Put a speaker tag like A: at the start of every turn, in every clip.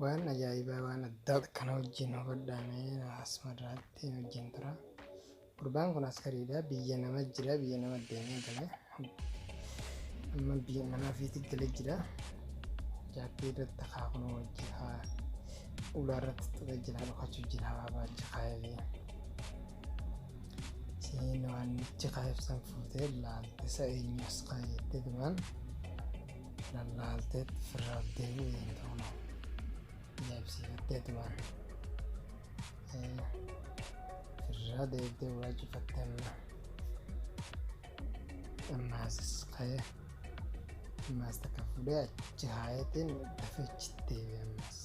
A: Waan ajaa'ibaa waan addaa kana wajjin hubadhaame asumarratti wajjin tura. Gurbaan kun askariidha. Biyya nama jira. Biyya nama deemee gale. Amma biyya mana ofiitti galee jira. Jaartii irratti kaakunu wajjin haa ulaa irratti tuqee jira. Dhokachuu jira. Habaabaa achi kaayee. Siin waan achi kaayeef san fuutee laalte isa eenyu as kaayettee tumaan lallaaltee firraa deebi'uu deemta kunoo. Ajaa'ibsiifattee tumaan. Firraa deebitee ulaa cufattee amma. Ammaas ka'ee ammaas takka fuudhee achi kaayeetiin dafee achi deebi'e ammas.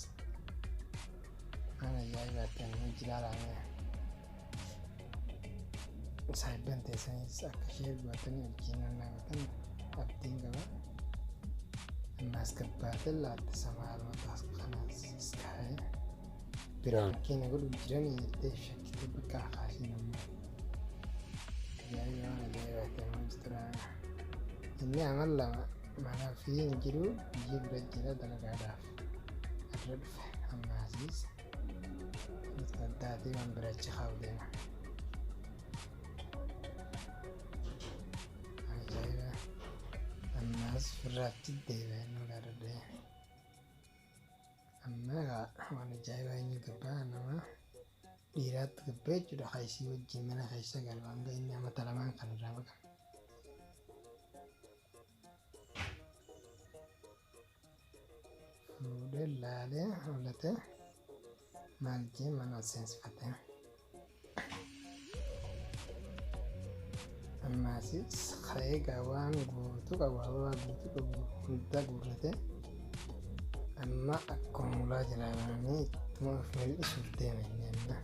A: Waan ajaa'ibaatti amma hojii ilaalaa. Saayibban teessanis akka ishee gootanii wajjin naannawatan abdiin qaba. Ammaas gabbaatee laatte samaalumatu as kanas kaa'ee. Biraan keenya godhu jiranii jettee shakkitee bakka akaasiin ammoo. Ajaa'iba waan ajaa'ibaatti amma hojii Inni amal lama mana ofii hin jiru, biyya bira jira dalagaadhaaf. Irra dhufe ammaasiis addaatii waan bira achi kaa'u deema. Ajaa'iba ammaas firraatti deebi'ee nu gaadhadhee. Amma waan ajaa'ibaa inni gabbaa nama dhiiraatti gabbee jechuudha. Kaayisii wajjin mana keessa galu hanga inni amata lamaan kan irraa maqame. Fuudhee laalee holatee maal jee mana seensifate. Ammaasis ka'ee waan guutuu qabu ababaa guutuu qabu hunda guurratee amma akkuma ulaa jalaa bananii ittuma of mul'isuuf deema inni amma.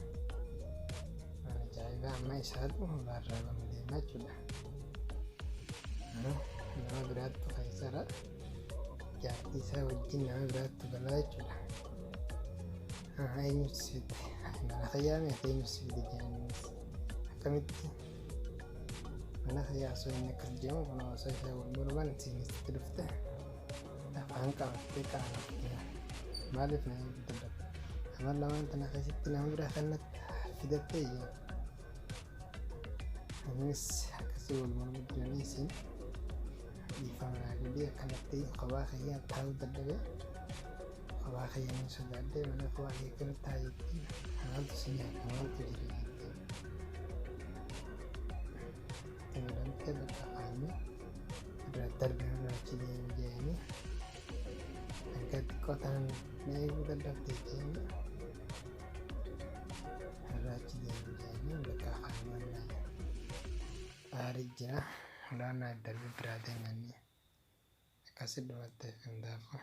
A: Waan ajaa'ibaa amma isaatu ulaarraa banuu deema jechuudha. Nama biraattu keessara jaartii isaa wajjin nama biraattu galaa jechuudha. Eenyutu si fide? Mana kayyaame eenyutu si fide jedhaniinis akkamitti mana kayyaa osoo inni akkas jedhamu kun osoo isaa wal morman isiinis itti dhufte afaan qabattee qaanattee maaliif na eeguu dadhabde? Amal lamaan tana keessatti nama biraa kanatti fidattee jedhan. Innis akkasii wal mormu jiranii isiin dhiifama naa godhii akkanatti kophaa kiyyaa taa'uu dadhabee kophaa kiyya ni sodaadhee mana kophaa kiyya akkanatti taa'ee jetti maaltu si nyaata maaltu jira jettee itti godhamtee bakka kaa'amee irraa darbee irraa achi deemu jedhanii hanga xiqqoo tanan na eeguu dadhabde jedhanii irraa achi deemu jedhanii bakka kaa'amee aarii jira olaanaa darbee biraa deemanii akkasi dhumattee hundaafuu.